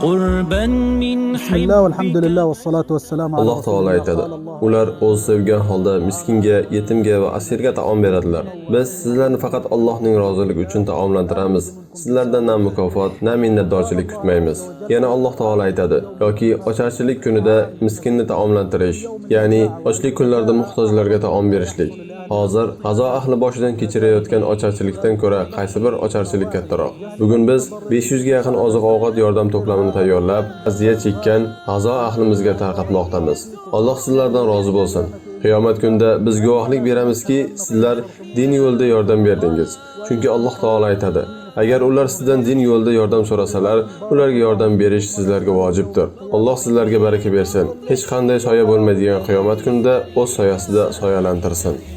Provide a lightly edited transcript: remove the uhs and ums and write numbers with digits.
قربا من Bismillah, valhamdulillah, vassalatu vassalamu ala Alloh taolo aytadi: Ular o'zi sevgan holda miskinga, yetimga va asirga taom beradilar. Biz sizlarni faqat Allohning roziligi uchun taomlantiramiz. Sizlardan na mukofot, na minnatdorchilik kutmaymiz. Yana Alloh taolo aytadi: Yoki ocharchilik kunida miskinni taomlantirish, ya'ni ochlik kunlarida muhtojlarga taom berishlik. Hozir G'azo ahli boshidan kechirayotgan ocharchilikdan ko'ra qaysi bir ocharchilik kattaroq? Bugun biz 500 ga yaqin oziq-ovqat yordam to'plamini tayyorlab, aziyat chekkan G'azo ahlimizga tarqatmoqdamiz. Alloh sizlardan rozi bo'lsin. Qiyomat kunida biz guvohlik beramizki, sizlar din yo'lida yordam berdingiz. Chunki Alloh taolo aytadi: Agar ular sizdan din yo'lida yordam so'rasalar, ularga yordam berish sizlarga vojibdir. Alloh sizlarga baraka bersin. Hech qanday soya bo'lmaydigan qiyomat kunida o'z soyasida soyalantirsin.